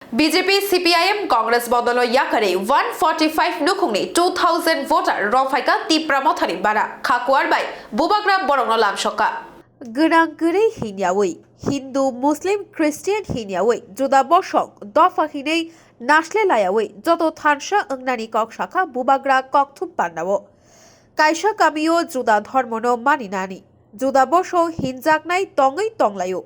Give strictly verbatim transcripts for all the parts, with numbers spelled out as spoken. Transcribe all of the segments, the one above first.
B J P, C P I M, Congress bodolo yakarwi one forty five nukhungni two thousand voter romphai kha Tipra Mothani bana, kha kuar bai bubagra borokno lamsok kha. Gwnang kwrwi hinyawi, Hindu, Muslim, Christian hinyawi juda bosong dopha hinwi nasle layawi joto thansa wngnani kok sakha bubagra kokthum pandao. Kaisa kamio juda dhormono maninani, juda bosong hinjaknai tongwi tonglaio.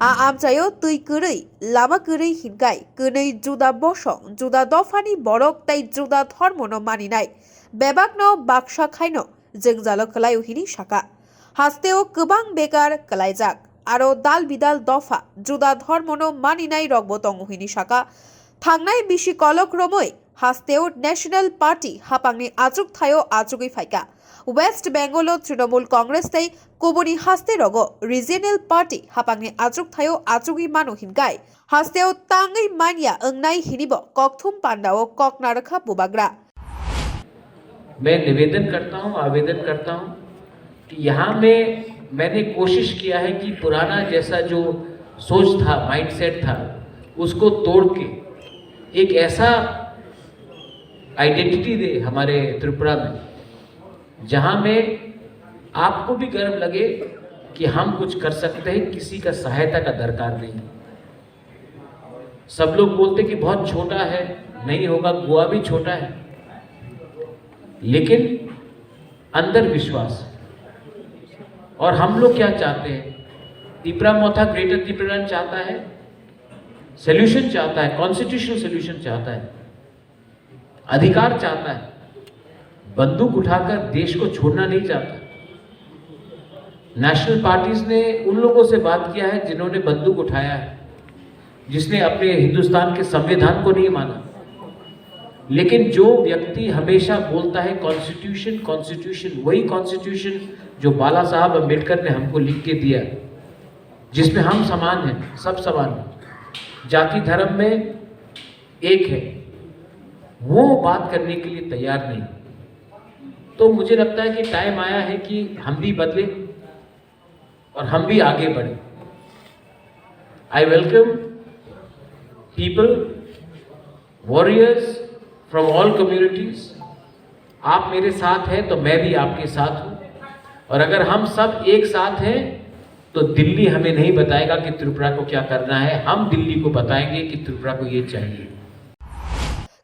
A amchaio twi kwrwi, lama kwrwi hinkai kwnwi juda bosong, juda dophani borok tei juda dhormono maninai bebakno baksa khaino jwngjalo kwlaio hini saka. Hasteo kwbang bekar kwlaijak, aro dal bidal dopha, juda dhormono maninai rokbo tongo hini saka. Thangnai bisi kolok romwi hasteo National Party hapangni achuk thaio achugwi phaikha. West Bengal-o Trinamool Congress tei kubuni haste rogo Regional Party hapangni achuk thaio achugwi mano hinkai hasteo tangwi manya wngnai hinibo kokthum pandao kok narwkha bubagra. मैं निवेदन करता हूं, आवेदन करता हूं कि यहां में मैंने कोशिश किया है कि पुराना जैसा जो सोच था, माइंडसेट था, उसको तोड़ के एक ऐसा आइडेंटिटी दे हमारे त्रिपुरा में, जहां में आपको भी गर्व लगे कि हम कुछ कर सकते हैं, किसी का सहायता का दरकार नहीं। सब लोग बोलते कि बहुत छोटा है, नहीं होगा, गोवा भी छोटा है, लेकिन अंदर विश्वास। और हम लोग क्या चाहते हैं? तिपरा मोथा ग्रेटर तिपरालैंड चाहता है, सोल्यूशन चाहता है, कॉन्स्टिट्यूशनल सोल्यूशन चाहता है, अधिकार चाहता है। बंदूक उठाकर देश को छोड़ना नहीं चाहता। नेशनल पार्टीज ने उन लोगों से बात किया है जिन्होंने बंदूक उठाया है, जिसने अपने हिंदुस्तान के संविधान को नहीं माना। लेकिन जो व्यक्ति हमेशा बोलता है कॉन्स्टिट्यूशन, कॉन्स्टिट्यूशन, वही कॉन्स्टिट्यूशन जो बाला साहब अम्बेडकर ने हमको लिख के दिया, जिसमें हम समान हैं, सब समान हैं, जाति धर्म में एक है, वो बात करने के लिए तैयार नहीं। तो मुझे लगता है कि टाइम आया है कि हम भी बदले और हम भी आगे बढ़े। I welcome people, warriors from all communities। आप मेरे साथ हैं तो मैं भी आपके साथ हूं, और अगर हम सब एक साथ हैं तो दिल्ली हमें नहीं बताएगा कि त्रिपुरा को क्या करना है, हम दिल्ली को बताएंगे कि त्रिपुरा को ये चाहिए।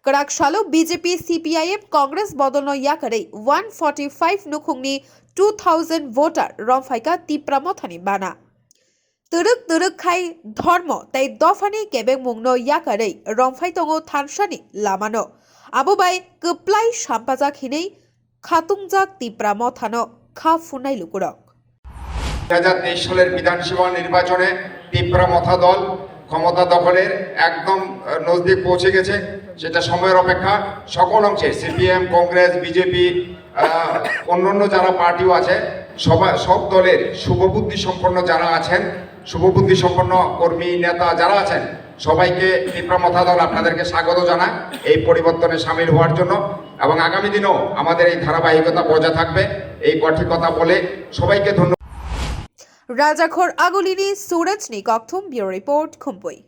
Kwrak salo B J P, C P I M, Congress bodolno yakarwi one forty five nukhungni two thousand voter romphai kha Tipra Mothani bana. Twrwk twrwk khai dhormo tei dophani kebengmungno yakarwi romphai tongo thansani lamano. Abo bai kwplai sampajak hinwi khatungjak Tipra Mothano kha phunai lukurok. দুই হাজার তেইশ সালের বিধানসভা নির্বাচনে তিপ্রা মথা দল ক্ষমতা দখলের একদম নজদিক পৌঁছে গেছে। সেটা সময়ের অপেক্ষা। সকল অংশে সিপিএম, কংগ্রেস, বিজেপি, অন্যান্য যারা পার্টিও আছে, সবাই, সব দলের শুভবুদ্ধি সম্পন্ন যারা আছেন, শুভবুদ্ধি সম্পন্ন কর্মী, নেতা যারা আছেন, সবাইকে তিপ্রা মথা দল আপনাদেরকে স্বাগত জানায় এই পরিবর্তনে সামিল হওয়ার জন্য। এবং আগামী দিনেও আমাদের এই ধারাবাহিকতা বজায় থাকবে। এই কঠিন কথা বলে সবাইকে ধন্যবাদ। Rajakhor Agulini, Surajni Kokthum, Bureau Report, Khumpui.